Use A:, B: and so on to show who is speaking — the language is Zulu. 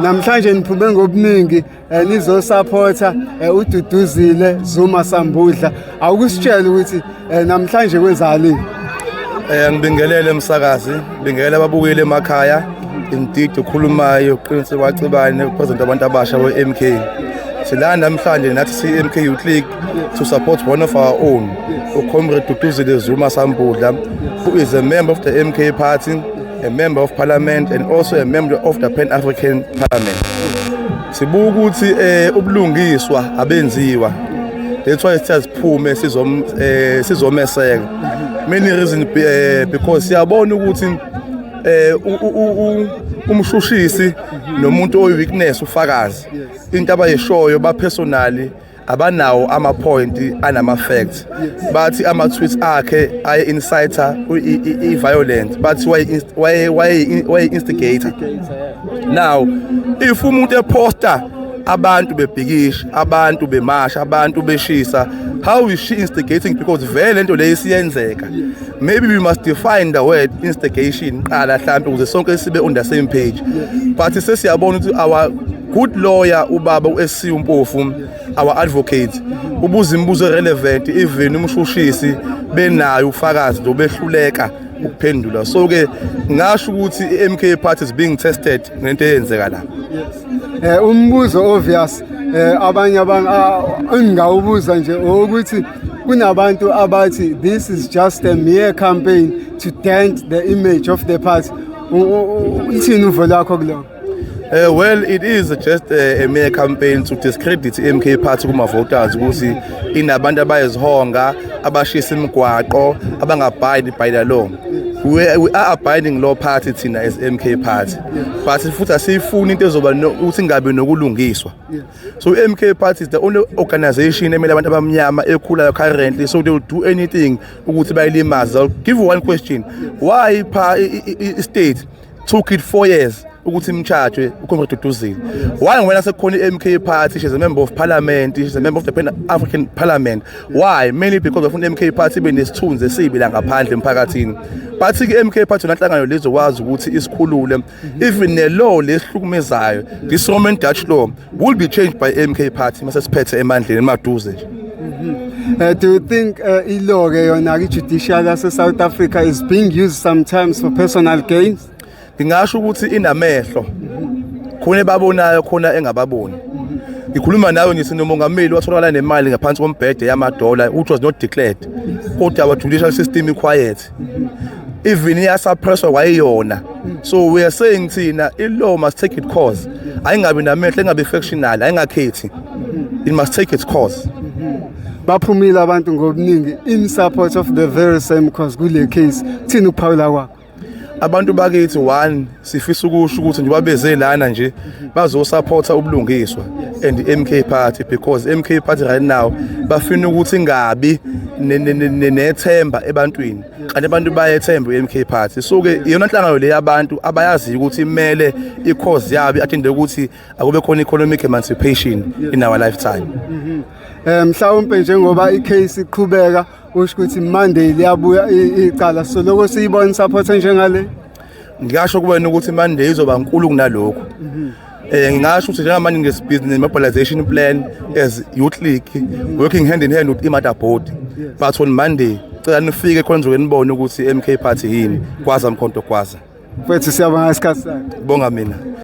A: Namhlanje niphume ngobuningi nizosupporta uDuduzile Zuma Sambudla. Awukusitshela ukuthi namhlanje kwenzakaleni?
B: Ngibingelele umsakazi, ngibingelele ababukeli emakhaya. Indeed, ukhulumayo uQinise Wacibane, president abantu abasha we-MK. Sila namhlanje nathi si-MK Youth League to support one of our own, uComrade Duduzile Zuma Sambudla, who is a member of the MK party, a member of parliament and also a member of the Pan-African Parliament. Sibuka ukuthi ubulungiswa abenziwa. That's why sithe siphume sizomeseka. Many reason, because siyabona ukuthi umshushisi nomuntu oyi-witness, ufakazi, into abayishoyo ba personally abanawo ama point anama facts. Bathi ama tweets akhe aye incite i violent, bathi waye instigator. Now if umuntu eposta abantu bebhikisha, abantu bemasha, abantu beshisa, how is she instigating? Because vele lento leyo isiyenzeka. Maybe we must define the word instigation qala mhlambe ukuze sonke sibe on the same page. But sesiyabona ukuthi our good lawyer, ubaba uSC Mpofu, our advocate, ubuza imibuzo relevant, even umshushisi benayo ufakazi lo behluleka ukuphendula. So ke ngasho ukuthi i-MK party is being tested ngento eyenzeka la.
A: Umbuzo obvious abanye engingawubuza nje ukuthi kunabantu abathi this is just a mere campaign to dent the image of the party. Ithini uvo lakho kuloko?
B: Well, it is just a mere campaign to discredit i-MK party kuma voters ukuthi inabantu abayizihonga, abashisa imigwaqo, abangabide by the law. We are abiding law party thina as MK party, but futhi asiyifuni into ezoba ukuthi ingabe nokulungiswa. So MK party is the only organization emele abantu abamnyama ekhulayo currently, so they will do anything ukuthi bayilimaze. I'll give you one question: why pa i state took it 4 years ukuthi imcharge uComrade Duduzile? Why wena sekukhona i-MK party, she's a member of parliament, she's a member of the Pan African Parliament? Why? Mainly because bafuna i-MK party ibe nesithunzi esibi la ngaphandle emphakathini. But i-MK party yona lezokwazi ukuthi isikhulule. Even ne-law lesihlukumezayo, this Roman Dutch law, will be changed by MK party mase siphethe emandleni emaduze nje.
A: Do you think ilaw ke yona, i-judicial yase South Africa, is being used sometimes for personal gains?
B: Ngingasho ukuthi inamehlo khona ebabonayo, khona engababoni. Ngikhuluma nawe ngithi nomongameli watholakala nemali ngaphansi kombhede yamadola, which was not declared, kodwa our judicial system quiet, even iyasuppresswa kwayiyona. So we are saying thina i-law must take its course, ayingabi namehlo, engabi factional, ayingakhethi, it must take its course.
A: Baphumile abantu ngobuningi in support of the very same cause kule case. Thini ukuphawula kwakho?
B: Abantu bakithi, one, sifisa ukusho ukuthi njengoba beze lana nje bazosupporta ubulungiswa and MK party, because MK party right now bafuna ukuthi ingabi nethemba ebantwini, kanti abantu bayethemba iMK party. So ke iyona nhlangano le yabantu abayaziyo ukuthi imele i-cause yabo, athinde ukuthi akube khona economic emancipation in our lifetime.
A: Mhlawumbe njengoba icase iqhubeka, usho ukuthi Monday liyabuya icala, so lokho siyibona support njengale?
B: Ngingasho kuwena ukuthi Monday izoba nkulu kunalokho. Ngingasho ukuthi njengamanje ngesibhizinisi mobilization plan as youth league, working hand in hand with i-mother board, but on Monday cela nifike khona nje nibone ukuthi MK party yini. Gwaza Mkhonto, gwaza.
A: Mfethu, siyabonga isikhathi sakho.
B: Bonga mina.